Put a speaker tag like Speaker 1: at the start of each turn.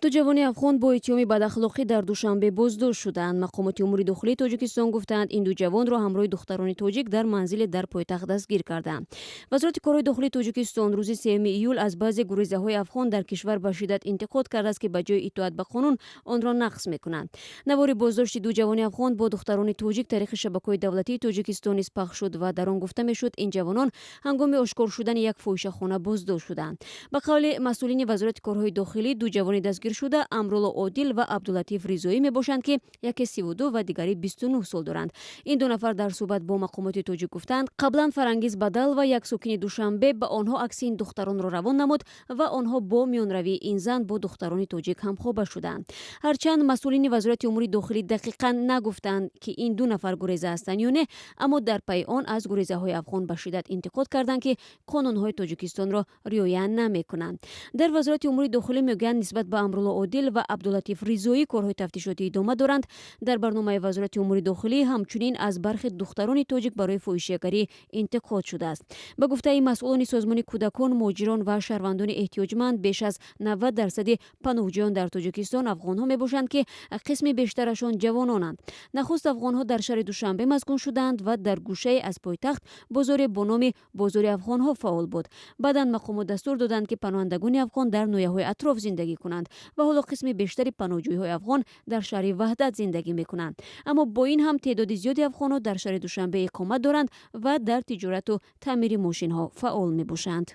Speaker 1: Ду ҷавони афғон бо иттиҳоми бадахлоқӣ дар Душанбе боздошт шуданд. Мақомоти умури дохилии Тоҷикистон гуфтаанд, ин ду ҷавонро ҳамроҳи духтарони тоҷик дар манзиле дар пойтахт дастгир карданд. Вазорати корҳои дохилии Тоҷикистон рӯзи 3 июл аз баъзе гурезаҳои афғон дар кишвар ба шиддат интиқод кардааст, ки ба ҷои итоат ба қонун онро нақз мекунанд. Навори боздошти ду ҷавони афғон бо духтарони тоҷик тариқи шабакаҳои давлатии Тоҷикистон низ пахш шуд ва дар он гуфта мешуд, ин ҷавонон ҳангоми ошкор шудани як фоҳишахона боздошт шуданд. Ба қавли масъулини Вазорати корҳои дохилӣ, ду ҷавони дастгиршуда Амрулло Одил ва Абдулатиф Ризоӣ мебошанд, ки яке 32 ва дигаре 29 сол доранд. Ин ду нафар дар суҳбат бо мақомоти тоҷик гуфтанд, қаблан Фарангиз Бадалова, як сокини Душанбе, ба онҳо акси ин духтаронро равон намуд ва онҳо бо миёнравии ин зан бо духтарони тоҷик ҳамхоба шуданд. Ҳарчанд масъулини Вазорати умури дохилӣ дақиқан нагуфтанд, ки ин ду нафар гуреза ҳастанд ё не, аммо дар пайи он аз гурезаҳои афғон ба шиддат интиқод карданд, ки қонунҳои Тоҷикистонро риоя намекунанд. Дар Вазорати умури дохилӣ мегӯянд, нисбат ба Амрулло Одил ва Абдулатиф Ризоӣ корҳои тафтишотӣ идома доранд. Дар барномаи Вазорати умури дохилӣ ҳамчунин аз бархи духтарони тоҷик барои фоҳишагарӣ интиқод шудааст. Ба гуфтаи масъулони Созмони кӯдакон, муҳоҷирон ва шаҳрвандони эҳтиёҷманд, беш аз 90% паноҳҷӯён дар Тоҷикистон афғонҳо мебошанд, ки қисми бештарашон ҷавононанд. Нахуст афғонҳо дар шаҳри Душанбе маскун шуданд ва дар гӯшае аз пойтахт бозоре бо номи бозори афғонҳо фаъол буд. Баъдан мақомот дастур доданд, ки паноҳандагони афғон дар ноҳияҳои атроф зиндагӣ кунанд ва ҳоло қисми бештари паноҳҷӯиҳои афғон дар шаҳри Ваҳдат зиндагӣ мекунанд. Аммо бо ин ҳам теъдоди зиёди афғонҳо дар шаҳри Душанбе иқомат доранд ва дар тиҷорату таъмири мошинҳо фаъол мебошанд.